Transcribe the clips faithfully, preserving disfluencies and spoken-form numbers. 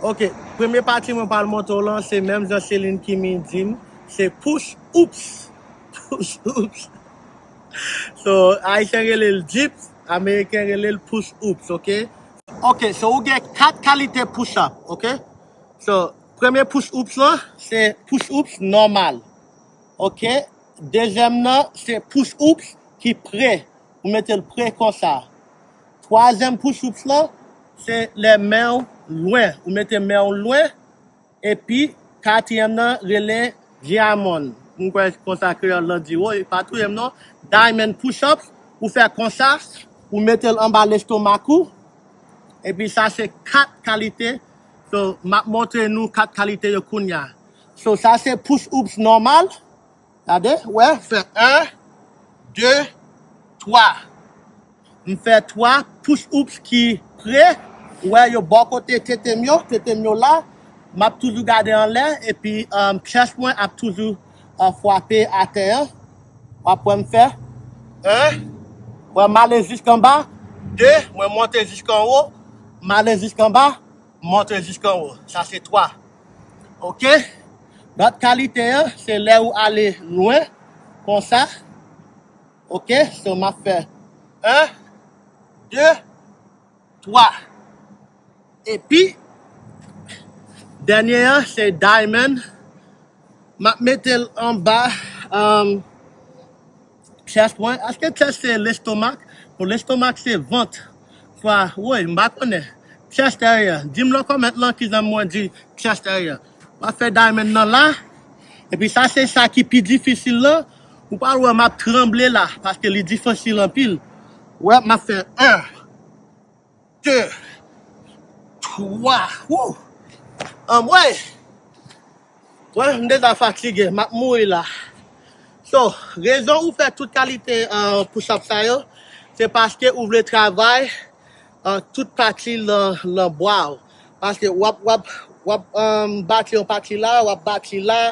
Ok, premye pati mwen pral montre w lan, se menm jan Celine Kimi di m, se push ups. Push ups. So, Ayisyen rele l dips, Ameriken rele l push ups, ok? Ok, so ou gen kat kalite push up, ok? So, premye push ups lan, se push ups nòmal, ok? Dezyèm nan, se push ups ki pre, ou mete l pre konsa. Twazyèm push ups lan, se lè men w lwen, ou mete men w lwen, epi katriyèm nan rele diamond. M kwè konsa kreyòl lan di, woy, pa touye m non. Diamond push up, ou fè konsa, ou mete l anba lestomak ou, epi sa se kat kalite. So, m ap montre nou kat kalite yo kounya. So, sa se push ups nòmal. Gade, wè, fè en, de, twa. M fè twa push ups ki pre, wè, yo bò kote tete m yo, tete m yo la. M ap toujou gade anlè, epi um, chest mwen ap toujou uh, frape atè an. W ap wè m fè en, wè, m ale jiskanba, de, mwen monte jiskanwo, m ale jiskanba, monte jiskanwo. Sa se twa. Ok? Lòt kalite an, se lè ou ale lwen, konsa. Ok? So, m ap fè en, de, twa. Epi, dènye an, se diamond. M ap mete l anba um, chest mwen. Èske chest se lestomak? Bon, lestomak se vant. Swa, woy, m pa konnen. Chest area. Di m nan comment lan kijan mwen di chest area. M ap fè diamond nan la. Epi sa se sa ki pi difisil lan. Ou pral wè m ap tranble la, paske li difisil anpil. Wè, m ap fè en, de, twa. Wou! Anmwey! Wè, m deja fatige, m ap mouri la. So, rezon ou fè tout kalite uh, push up sa yo, se paske ou vle travay uh, tout pati lan, lan bwa w. Paske w ap, w ap, w ap um, bati yon pati la, w ap bati la,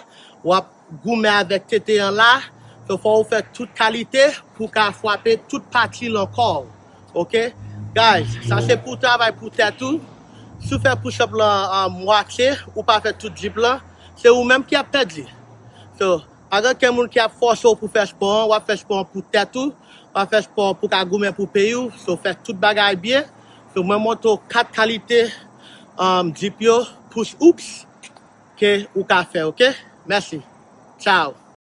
w ap goumen avèk tete an la. So, fò ou fè tout kalite pou ka frape tout pati lan kò w. Ok? Guys, sa se pou travay pou tèt ou. Si w fè push up lan uh, mwatye, ou pa fè tout dip lan, se ou menm ki ap pèdi. So, pa gen okenn moun ki ap fòse w pou fè spò an, w ap fè spò an pou tèt ou, w ap fè spò an pou ka goumen pou peyi w. So, fè tout bagay byen. So, mwen montre w kat kalite um, dip yo, push ups, ke ou ka fè, ok? Mèsi. Ciao.